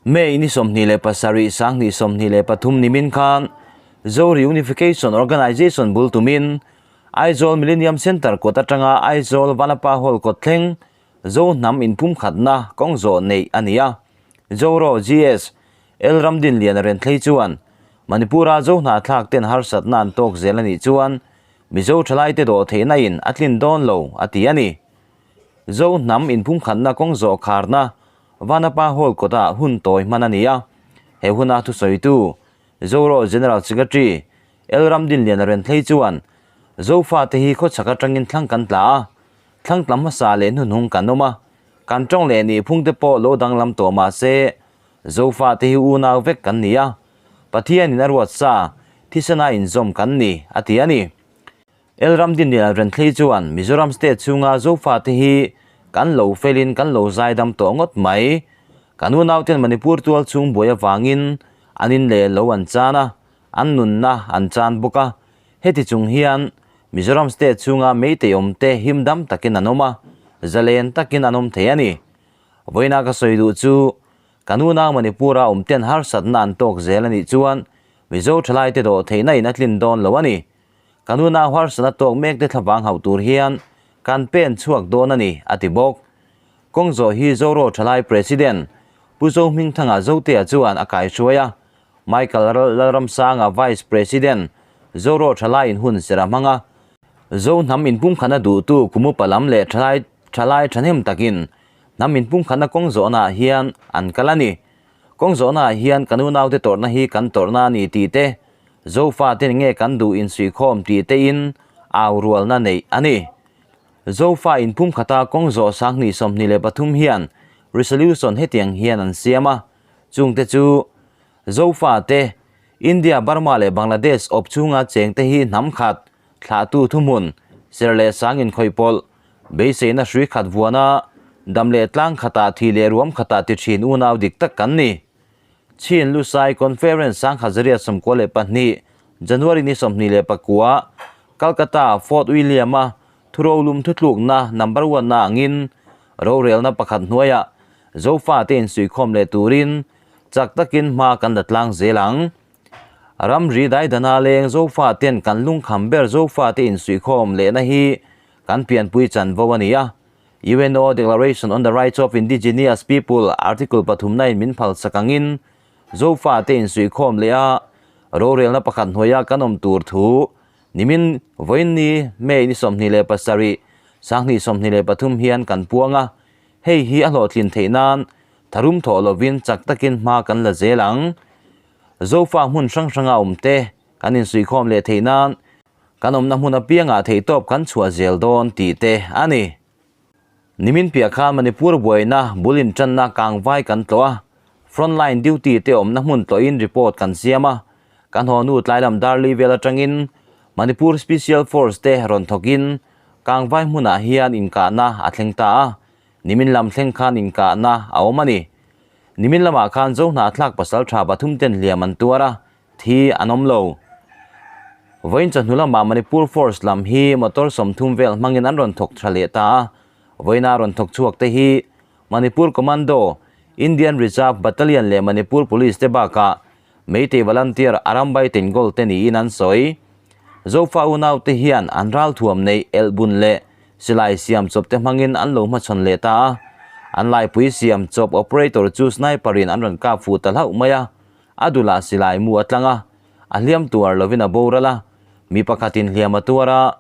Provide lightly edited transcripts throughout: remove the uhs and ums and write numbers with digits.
May ni 27 2023 nimin khan Zo Reunification Organisation bul tumin Aizawl Millennium Centre kawt atanga Aizawl Vanapa Hall kawt thleng Zo hnam inpumkhatna kawng zawh neih a ni a. Zoro GS El Ramdinliana Renthlei chuan Manipur-a Zo hnahthlak ten harsatna an tawk zel a nih chuan Mizo thalaite dawh theihna in a tlin dawn lo a ti a ni. Zo hnam inpumkhatna kawng zawh kharna Vanapa Hall kawtah hun tawi hman a ni a. He huna thusawitu Zoro General Secretary El Ramdinliana Renthlei chuan Zofa te hi khawchhak atangin thlang kan tla a, thlang tla hmasa leh hnuhnung kan awm a, kan tawng leh nihphung te pawh lo danglam tawh mah se Zofa te hi unau vek kan ni a, Pathianin a ruat sa, thisena inzawm kan ni, a ti a ni. El Ramdinliana Renthlei chuan Mizoram State chhunga Zofa te hi kan lo felin kan lo zaidam tawh ngawt mai. Kan unauten Manipur tual chhung buai avangin an in leh lo an chan a, an nunna an chan bawk a. Heti chung hian Mizoram State chhunga meitei awmte himdam takin an awm a, zalen takin an awm thei a ni. Vawiina ka sawi duh chu Kan unau Manipur-a awmten harsatna an tawk zel a nih chuan Mizo thalaite dawh theihna in a tlin dawn lo a ni. Kan unau harsatna tawk mekte thlavang hauh tur hian kan pen chhuak dawn a ni, a ti bawk. Kawng zawh hi Zoro Thalai President Pu Zohmingthanga Zotea chuan a kaihruai a, Michael Lalramsanga Vice President Zoro Thalai in hun ser a hmang a, Zo hnam inpumkhatna duhtu Kumupa lam leh thalai thalai thahnem takin Hnam inpumkhatna kawng zawhnaah hian an kal a ni. Kawng zawhnaah hian kan unaute tawrhna hi kan tawrhna a ni tih te, Zofa ten nge kan duh insuihkhawm tih tein au rualna neih a ni. Zofa inpumkhata kawng zawh 2023 hian resolution hetiang hian an siam a, chungte chu, Zofa te, India, Burma leh Bangladesh awp chhunga chengte hi hnam khat, Thlahtu thuhmun, ser leh sang inkhawih pawlh, beiseina hrui khat vuana dam leh tlang khatah thi leh ruam khatah ti thin unau dik tak kan ni. Chin Lusai Conference 1992, January ni 29, Calcutta Fort William-a thurolum thutlukna number one na angin rorelna pakhat hnuaiah Zofate insuihkhawm leh turin chak takin hma kan la tlang zel ang. Ramri daidana leng Zofa ten kan lungkham ber Zofa te insuihkhawm lehna hi kan pianpui chanvo a ni a. UNO Declaration on the Rights of Indigenous People Article pathumna in min phal sak angin Zofa te insuihkhawm leh a rorelna pakhat hnuaia kan awm tur thu nimin vawiinni May ni 27, 2023 hian kan puang a. Hei hi a hlawhtlin theih nan tharum thawh lovin chak takin hma kan la zel ang. Zofa hmun hrang hranga awmte kan insuihkhawm leh theih nan kan awmna hmun apiangah theihtawp kan chhuah zel dawn tih te a ni. Nimin piah khan Manipur buaina bul intanna kangvai kan tlawh a, frontline duty te awmna hmun tlawhin report kan siam a, kan haw nu tlailam Darli vel atangin Manipur Special Force te rawn thawkin kangvai hmunah hian inkahna a thleng ta a, nimin lam thleng khan inkahna a awm a ni. Nimin lamah khan Zo hnahthlak pasal tha pathum ten hliam an tuar a, thi an awm lo. Vawiin chawhnu lamah Manipur Force lam hi motor 30 vel hmangin an rawn thawk tha leh ta a, vawiina rawn thawk chhuak te hi Manipur Commando, Indian Reserve Battalion leh Manipur Police te bakah Meitei Volunteer Arambai Tengol te niin an sawi. Zofa unau te hian an ralthuam neih elhbun leh silai siam chawp te hmangin an lo hmachhawn leh ta a. An laipui siam chawp operator chu sniper in an rawn kap fuh ta hlauh mai a, a dulah silai mu a tlang a, a hliam tuar lovin a boral a, mi pakhatin hliam a tuar a,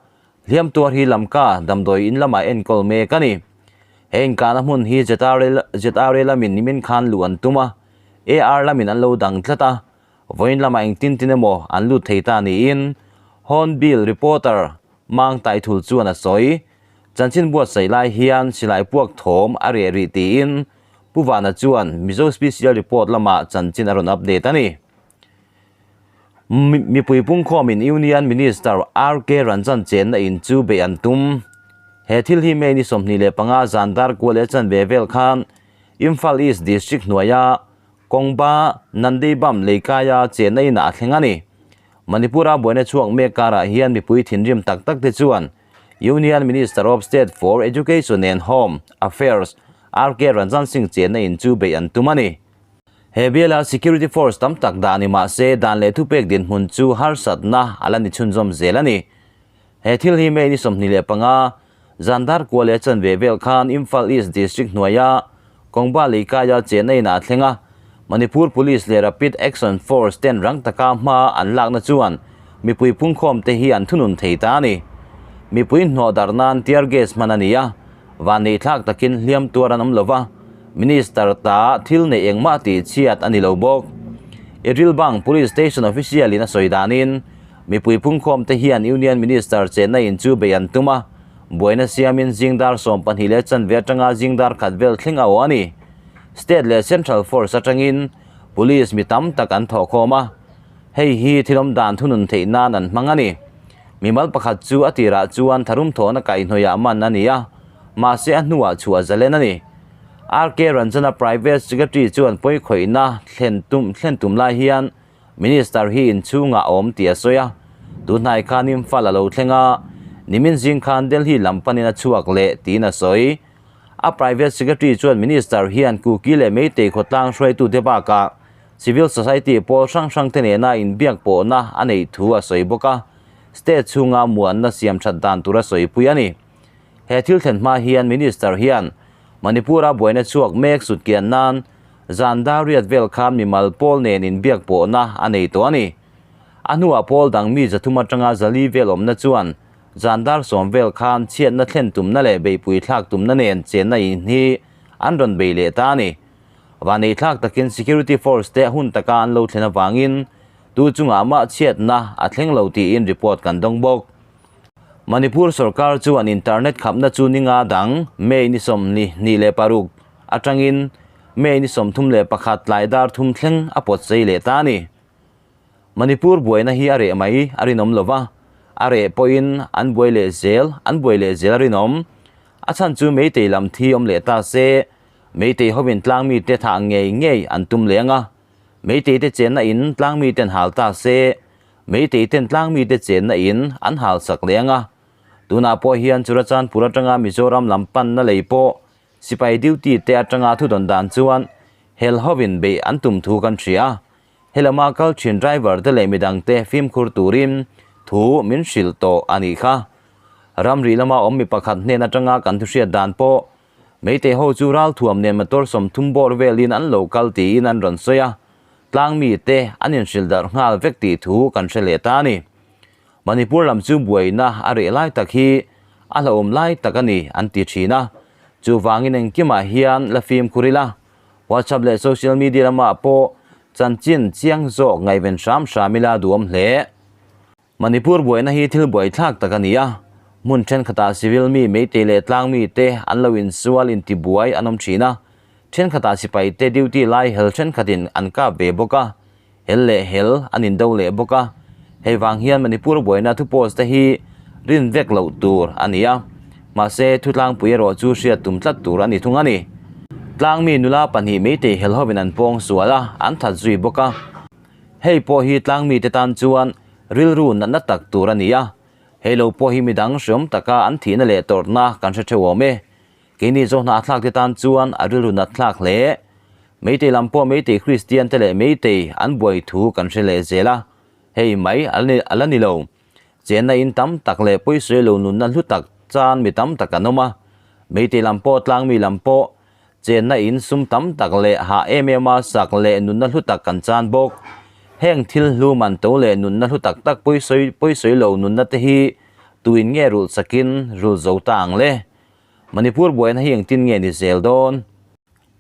hliam tuar hi Lamka damdawi in lamah enkawl mek a ni. He inkahna hmun hi ZRA lamin nimin khan luh an tum a, AR lamin an lo dang tlat a, Vawiin lamah engtin tin emaw an lut thei ta niin Hornbill reporter Mang Taithul chuan a sawi. Chanchin buatsaih lai hian silai puak thawm a reh rih tiin Pu Vana chuan Mizo Special Report lamah chanchin a rawn update a ni. Mipui pungkhawmin Union Minister RK Ranjan chenna in chu beih an tum. He thil hi May ni 25 zan dar kual leh chanve vel khan Imphal East District hnuaia Kawngba, Nandibam leikaia chenna inah a thleng a ni. Manipur-a buaina chhuak mek karah hian mipui thinrim tak tak te chuan Union Minister of State for Education and Home Affairs RK Ranjan Singh chenna in chu beih an tum a ni. He biala security force tam tak dah ni mah se dan leh thupek dinhmun chu harsatna a la ni chhunzawm zel a ni. He thil hi May ni 25, Zandar kua leh chanve vel khan Imphal East District hnuaia Kongba leikaia chenna inah a thleng a, Manipur Police leh Rapid Action Force ten rang taka hma an lakna chuan mipui phungkhawm te hi an thunun thei ta a ni. Mipui hnawh darh nan tear gas hman a ni a, vanneihthlak takin hliam tuar an awm lo va, Minister ta thil neih engmah tih chhiat a ni lo bawk. Irilbang Police Station official in a sawi danin, Mipui phungkhawm te hian Union Minister chenna in chu bei an tum a, buaina siamin zingdar 12 leh chanve atanga zingdar khat vel thleng a aw a ni. State leh Central Force atangin Police mi tam tak an thawhkhawm a, hei hi thilawm dan thunun theih nan an hmang a ni. Mimal pakhat chu a tirah chuan tharum thawhna kaihhnawihah man a ni a, mahse a hnuah chhuah zalen a ni. RK Ranjana Private Secretary chuan pawikhawihna thlen tum thlen tum lai hian Minister hi inchhungah a awm tih a sawi a, tunhnai khan Imphal a lo thleng a, nimin zing khan Delhi lam panin a chhuak leh tiin a sawi. A private secretary chuan Minister hian Kuki leh Meitei khawtlang hruaitute bakah civil society pawl hrang hrangte nena inbiak pawhna a neih thu a sawi bawk a, state chhunga muanna siam that dan tur a sawipui a ni. He thil thlen hma hian Minister hian Manipur-a buaina chhuak mek sutkian nan zan dar riat vel khan mimal pawl nen inbiak pawhna a nei tawh a ni. A hnuah pawl dang mi 300 atanga 400 vel awmna chuan zan dar 10 vel khan chhiatna thlen tumna leh beihpui thlak tumna nen chenna in hi an rawn bei leh ta a ni. Vanei thlak takin security force te hun taka an lo thlen avangin tu chungah mah chhiatna a thleng lo tiin report kan dawng bawk. Manipur sorkar chuan internet khapna chu ni nga dang May ni 26 atangin May ni 31 tlai dar 3 thleng a pawt sei leh ta a ni. Manipur buaina hi a reh mai a rinawm lova, a reh pawhin an buai leh zel an buai leh zel a rinawm. A chhan chu Meitei lam thi awm leh ta se, Meitei hovin tlang mite thah ngei ngei an tum leh anga, Meitei te chenna in tlang miten hal ta se, Meitei ten tlang mite chenna in an hal sak leh anga, tunah pawh hian Churachandpur atanga Mizoram lam panna lei pawh sipai duty te atanga thudawn dan chuan hel hovin beih an tum thu kan hria a, helama kal thin driver te leh midang te fimkhur turin thu min hrilh tawh a nih kha. Ramri lama awm mi pakhat hnen atanga kan thu hriat dan pawh Meitei ho chu ralthuam nen motor 30 bawr velin an lo kal tiin an rawn sawi a, tlang mite an inhrilh darh nghal vek tih thu kan hre leh ta a ni. Manipur lam chu buaina a reh lai tak hi a hlauhawm lai tak a ni an ti thin a, chuvangin engkimah hian la fimkhur ila, WhatsApp leh social media lamah pawh chanchin chiang zawk ngaihven hram hram ila duhawm hle. Manipur buaina hi thil buaithlak tak a ni a, hmun thenkhatah civil mi Meitei leh tlang mite an lo insual intibuai an awm thin a, thenkhatah sipai te duty lai hel thenkhatin an kap ve bawk a, hel leh hel an indo leh bawk a, hei vang hian Manipur buaina thu post te hi rin vek loh tur a ni a, mahse thutlangpui erawh chu hriat tum tlat tur a ni thung a ni. Tlang mi nula pahnih Meitei hel hovin an pawng sual a, an that zui bawk a. Hei pawh hi tlang mite tan chuan rilru natna tak tur a ni a, hei lo pawh hi midang hreawm taka an thihna leh tawrhna kan hre theuh awm e. Keini zawhna a thlak te tan chuan a rilru nat thlak hle. Meitei lam pawh Meitei Kristian te leh Meitei an buai thu kan hre leh zel a, hei mai a la ni lo. Chenna in tam tak leh pawisawi lo nunna hlu tak chan mi tam tak an awm a, Meitei lam pawh tlang mi lam pawh Chenna in sum tam tak leh hah em em a sak leh nunna hlu tak kan chan bawk. Heng thil hlu man to leh nunna hlu tak tak pawisawi pawisawi lo nunna te hi tuin nge rulh sakin rulh zo ta ang le? Manipur buaina hi engtin nge ni zel dawn?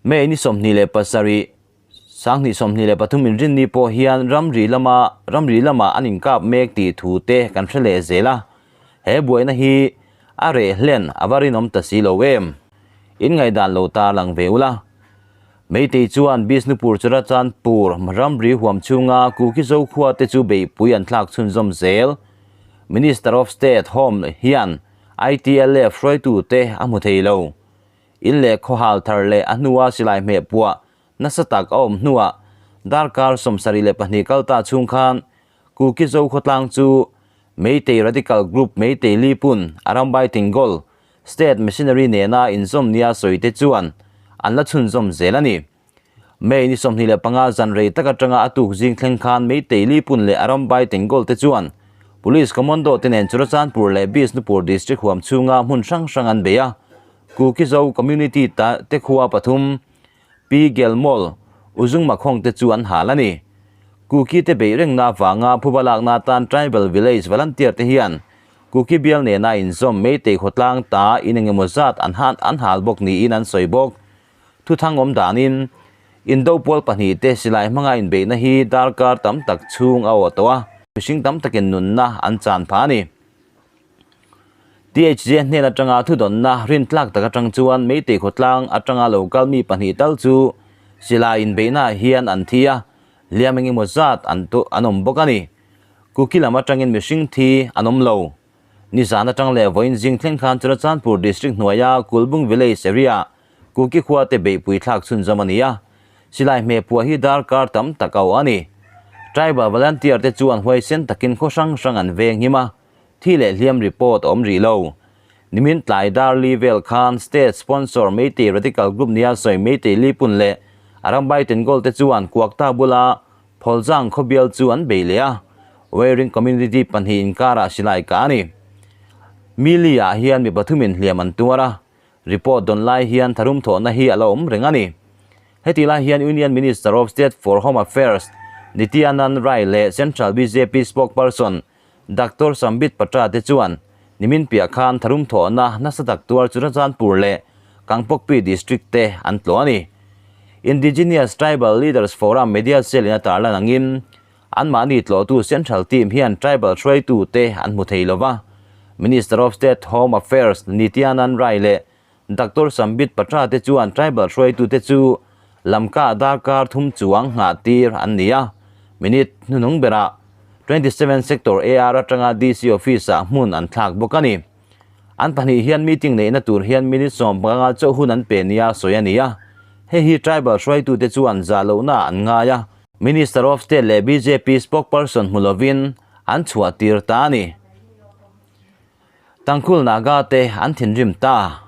May ni 27, 2023 inrinni pawh hian ramri lama ramri lamah an inkap mek tih thu te kan hre leh zel a. He buaina hi a reh hlen a va rinawm ta si lo em? In ngaihdan lo tar lang ve ula. Meitei chuan Bishnupur Churachandpur ramri huam chhunga Kuki Zokhua te chu beihpui an thlak chhunzawm zel. Minister of State Home hian ITLF hruaitute a hmu thei lo. In leh khawhal thar leh a hnua silai hmeh puah nasa tak a awm hnuah darkar 72 kal ta chhung khan Kuki Zokhawtlang chu Meitei Radical Group Meitei Lipun Arambai Tingol State Machinery nena inzawm nia sawi te chuan an la chhunzawm zel a ni. May ni 25 zan rei tak atanga a tuk zing thleng khan Meitei Lipun leh Arambai Tengol te chuan Police Commando te nen Churachandpur leh Bishnupur District huam chhunga hmun hrang hrang an bei a. Kuki-Zo Community ta te khua pathum Pi Gelmol, Uzung Makhawng te chu an hal a ni. Kuki te beih rengna avanga phuba lakna atan Tribal Village Volunteer te hian Kuki bial nena inzawm Meitei khawtlang ta in engemaw zat an han an hal bawk niin an sawi bawk. Thuthang awm danin Indo pawl pahnih te silai hmanga inbeihna hi darkar tam tak chhung a awh tawh a, mihring tam takin nunna an chan phah a ni. THJ hnen atanga thudawnna rintlak tak atang chuan Meitei khawtlang atanga lo kal mi pahnih tal chu silai inbeihnaah hian an thi a, hliam engemaw zat an an awm bawk a ni. Kuki lam atangin mihring thi an awm lo. Nizan atang leh vawiin zing thleng khan Churachandpur District hnuaia Kulbung Village area Kuki khua te beihpui thlak chhunzawm a ni a, silai hmehpuah hi darkar tam tak a awh a ni. Tribal Volunteer te chuan huaisen takin khaw hrang hrang an veng him a, Thi leh hliam report a awm rih lo. Nimin tlai dar li vel khan State Sponsor Meitei Radical Group nia sawi Meitei Lipun leh Arambai Tengol te chuan Kuakta bula Pholzang khawbial chu an bei leh a, Waring Community pahnih inkarah silai kah a ni. Mili ah hian mi pathumin hliam an tuar a, Report dawn lai hian tharum thawhna hi a la awm reng a ni. Heti lai hian Union Minister of State for Home Affairs Nityanand Rai leh Central bjp Spokesperson Doctor Sambit Patra te chuan nimin piah khan tharum thawhna nasa tak tuar Churachandpur leh Kangpokpi District te an tlawh a ni. Indigenous Tribal Leaders Forum Media Cell in a tarlan angin anmahni tlawhtu Central Team hian tribal hruaitu te an hmu thei lova. Minister of State Home Affairs Nityanand Rai leh Doctor Sambit Patra te chuan tribal hruaitute chu Lamka darkar thum chuang nghah tir an ni a, minute hnuhnung berah 27 Sector AR atanga DC Office ah hmun an thlak bawk a ni. An pahnih hian meeting neihna tur hian minute 15 chauh hun an pe nia sawi a ni a, hei hi tribal hruaitute chuan zah lohna an ngai a, Minister of State leh bjp spokesperson hmu lovin an chhuah tir ta a ni. Tangkhul Naga te an thinrim ta.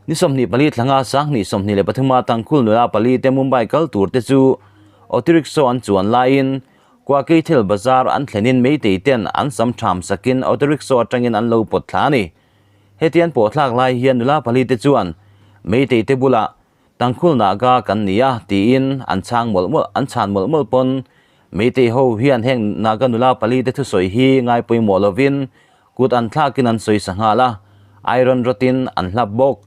Ni 24 thlanga 2023 a Tangkhul nula pali te Mumbai kal tur te chu auto rickshaw an chuan laiin Kwakeithel bazar an thlenin Meitei ten an sam tham sakin auto rickshaw atangin an lo pawt thla a ni. Heti an pawh thlak lai hian nula pali te chuan Meitei te bulah Tangkhul Naga kan ni a tiin an chhang mawlh mawlh an chhan mawlh mawlh pawn Meitei ho hian heng Naga nula pali te thusawi hi ngai pawimawh lovin kut an thlakin an sawi sa nghal a, iron rawtin an hlap bawk,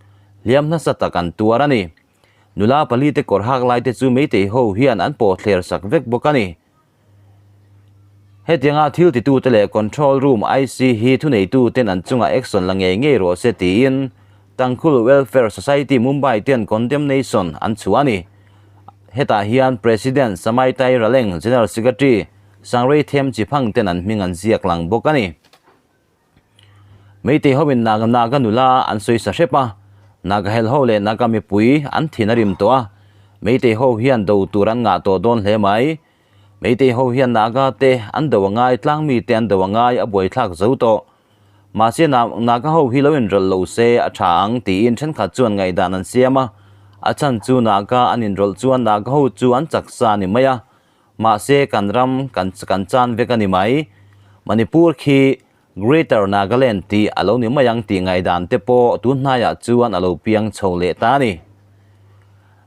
hliam nasa tak an tuar a ni. Nula pali te kawr hak lai te chu Meitei ho hian an pawh thler sak vek bawk a ni. Hetianga thil titute leh Control Room IC hi thuneituten an chungah action la ngei ngei rawh se tiin Tangkhul Welfare Society Mumbai ten condemnation an chhuah a ni. Hetah hian President Samaitai Raleng, General Secretary Sangrei Them Chiphang ten an hming an ziak lang bawk a ni. Meitei hoin Naga Naga nula an sawi sa hrep a, Naga hel ho leh Naga mipui an thin a rim tawh a, Meitei ho hian do tur an ngah tawh dawn hle mai. Meitei ho hian Naga te an do a ngai, tlangmi te an do a ngai a buaithlak zo tawh. Mahse Naga ho hi lo inrawlh lo se a tha ang tiin thenkhat chuan ngaihdan an siam a, a chhan chu Naga an inrawlh chuan Naga ho chu an chak sa a ni mai a, mahse kan ram kan kan chan vek a ni mai. Manipur khi Greater Nagaland tih a lo ni mai ang tih ngaihdan te pawh tun hnaiah chuan a lo piang chho leh ta a ni.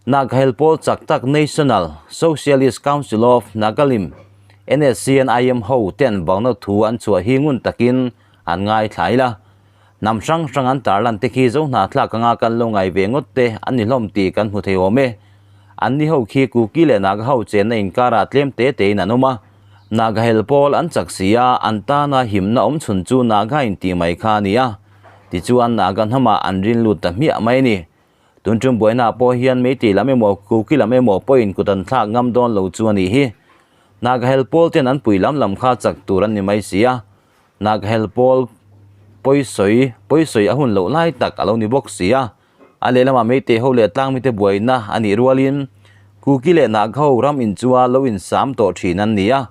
Nagahel pawl chak tak National Socialist Council of Nagalim, NSCNIM, ho ten vauna thu an chhuah hi ngun takin an ngaithla ila. Hnam hrang hrang an tarlan te khi zo hna thlak anga kan lo ngai ve ngawt te an ni hlawm tih kan hmu thei awm e. An ni ho khi Kuki leh Naga ho chenna inkarah tlem te tein an awm a. Naga hel pawl an chak si a, an tana himna awm chhun chu Naga intih mai kha a ni a. Tichuan Naga hnamah an rin lut ta hmiah mai a ni. Tun tum buaina pawh hian Meitei lam emaw Kuki lam emaw pawhin kut an thlak ngam dawn lo chu a nih hi. Naga hel pawl ten an pui lam lam kha chak tur an ni mai si a. Naga hel pawl pawisawi pawisawi a hun loh lai tak a lo ni bawk si a. A lehlamah Meitei ho leh tlangmite buaina a nih rualin Kuki leh Naga ho ram inchua lo insam tawh thin an ni a.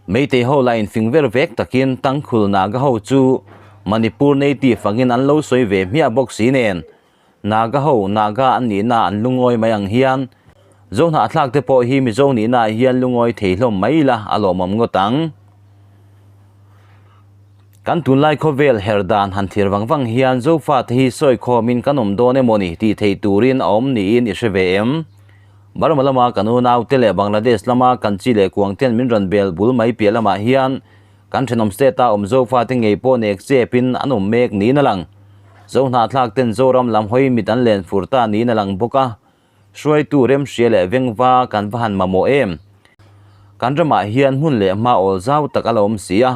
Meitei ho lah infing ver vek takin Tangkhul Naga ho chu Manipur native angin an lo sawi ve hmiah bawk si nen Naga ho Naga an nihna an lungawi mai ang hian Zohnahthlak te pawh hi Mizo nihna ah hian lungawi thei hlawm mai ila a lawmawm ngawt ang. Kan tunlai khawvel her dan han thlir vang vang hian Zofate hi sawi khawmin kan awm dawn emaw ni tih theih turin a awm niin i hre ve em? Burma lama kan unaute leh Bangladesh lama kan chi leh kuang ten min rawn bel bul mai piah lamah hian kan thenawm state-a awm Zofate ngei pawh nek chepin an awm mek niin a lang. Zohnahthlak ten Zoram lam hawi mit an len fur ta niin a lang bawk a. Hruaitu remhria leh vengva kan va han mamawh em? Kan ramah hian hmun leh hma awl zau tak a la awm si a,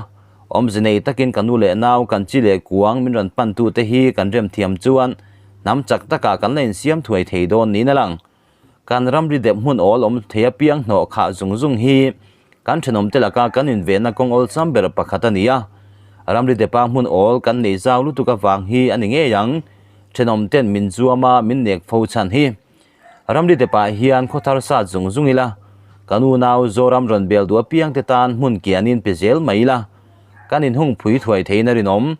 awmze nei takin ka nu leh nau kan chi leh kuang min rawn pantute hi kan remthiam chuan hnam chak takah kan la insiam thuai thei dawn niin a lang. Kan ramri dep hmun awl awm thei apiang hnawh khah zung zung hi kan thenawmte laka kan invenna kawng awlsam ber pakhat a ni a, ramri depa hmun awl kan nei zau lutuk avang hi a ni ngei ang. Thenawmten min zuam a, min nek fo chhan hi. Ramri depah hian khawthar sat zung zung ila, kan unau Zoram rawn bel duh apiangte tan hmun kianin pe zel mai ila, kan inhung phui thuai theiin a rinawm.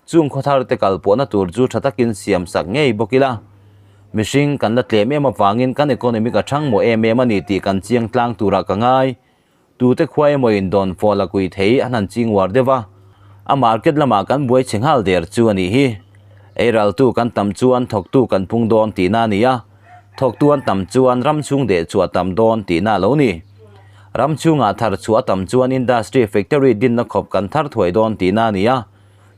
Chung khawthar te kal pawhna tur chu tha takin siam sak ngei bawk ila. Mihring kan la tlem em avangin kan economic a thang mawh em em a ni tih kan chiang tlang turah ka ngai. Tute khua emaw in dawn fawh la kui thei an han ching uar deuh a, a market lamah kan buai chhe nghal der chu a nih hi. Ei raltu kan tam chuan thawktu kan pung dawn tihna a ni a, thawktu an tam chuan ram chhung deh chu a tam dawn tihna a lo ni. Ram chhungah thar chhuah a tam chuan industry factory dinna khawp kan thar thuai dawn tihna a ni a,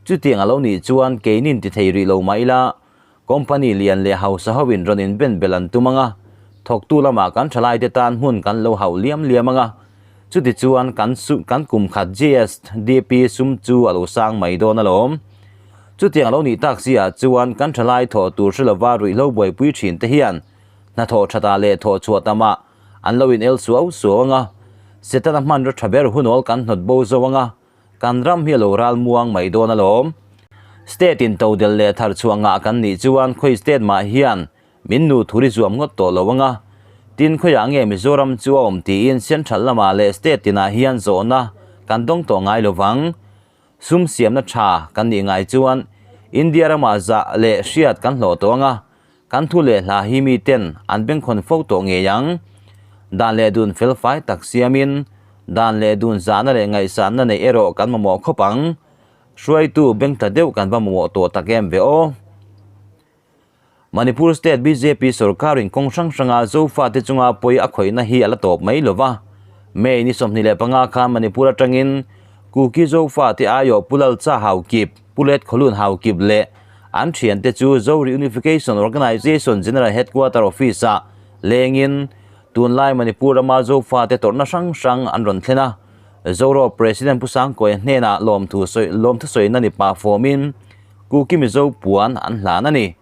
chutiang a lo nih chuan keinin ti thei rih lo mah ila, Company lian leh hausa hoin rawn inben belh an tum ang a, thawktu lamah kan thalaite tan hmun kan lo hauh liam liam ang a, chutichuan kan kan kum khat GSDP sum chu a lo sang mai dawn alawm. Chutiang lo nih tak si ah chuan kan thalai thawh tur hre lova ruihhlo buaipui thin te hian hnathawh thatah leh thawh chhuah tamah an lo in el suau suau ang a, Setana hmanraw tha ber hunawl kan hnawt bo zo ang a, Kan ram hi a lo ral muang mai dawn alawm. State in todel leh thar chhuah ngah kan nih chuan khawi state mah hian min nu thuri zuam ngawt tawh lo anga. Tin khawiah nge Mizoram chu a awm tiin central lamah leh state tinah hian zawhna kan dawng tawh ngai lo vang. Sum siamna tha kan nih ngai chuan India ramah zah leh hriat kan hlawh tawh anga. Kan thu leh hla hi miten an bengkhawn fo tawh ngei ang. Dan leh dun fel fai tak siamin, dan leh dun zahna leh ngaihsanna neih erawh kan mamawh khawp ang. Hruaitu bengtla deuh kan va mamawh tawh tak em ve aw. Manipur State bjp sorkarin kawng hrang hranga Zofate chunga pawi a khawihna hi a la tawp mai lo va. May ni 25 khan Manipur atangin Kuki Zofate aiawh Pu Lalcha Haokip, Pu Let Khawlun Haokip leh an thiante chu Zo Reunification Organisation General Headquarter Office-ah lengin tunlai Manipur rama Zofate tawrhna hrang hrang an rawn thlen a. Zoro President Pu Sangkawia hnenah lawmthu sawi lawmthu sawina ni pah fawmin Kuki Mizo puan an hlan a ni.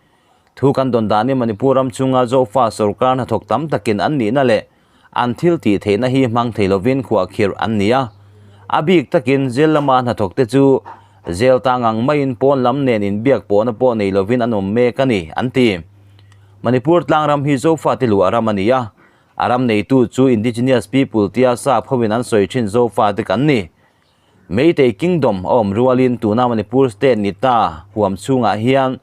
Thu kan dawn danin Manipur ram chunga Zofa sorkar hnathawk tam takin an nihna leh An thil tih theihna hi hmang thei lovin khuahkhirh an ni a. A bik takin jail lama hnathawkte chu jail tang ang maiin pawn lam nen inbiak pawhna pawh nei lovin an awm mek a ni, an ti. Manipur tlangram hi Zofate luah ram a ni a, a ram neitu chu indigenous people tia sap hovin an sawi thin Zofate kan ni. Meitei Kingdom a awm rualin tuna Manipur state ni ta huam chhungah hian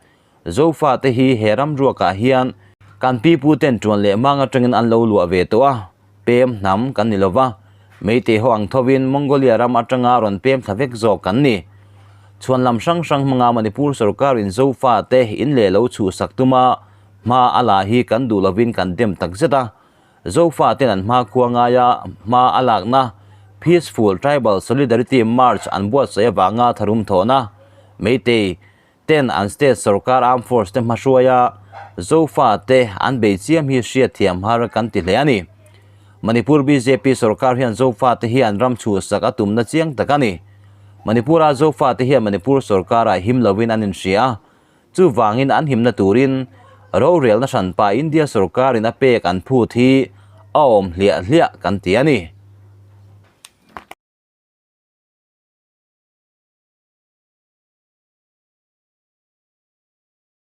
Zofate hi he ram ruakah hian kan piputen tuan leh mang atangin an lo luah ve tawh a, pem hnam kan ni lova, Meitei ho ang thovin Mongolia ram atanga rawn pem thla vek zawk kan ni. Chhuan lam hrang hrang hmanga Manipur sorkarin Zofate in leh lo chhuhsak tuma hma a la hi kan duh lovin kan dem takzet a, Zofaten an hmakhua ngaia hma a lakna Peaceful Tribal Solidarity March an buatsaih avanga tharum thawhna Meitei ten an state sorkar armed force te hmahruaia Zofate an bei chiam hi hriatthiam har kan ti hle a ni. Manipur bjp sorkar hian Zofate hi an ram chhuhsak a tumna chiang tak a ni. Manipur-a Zofate hian Manipur sorkarah him lovin an inhria a, Chuvangin an himna turin rorelna hranpa India sorkarin a pek an phut hi a awm hliah hliah kan ti a ni.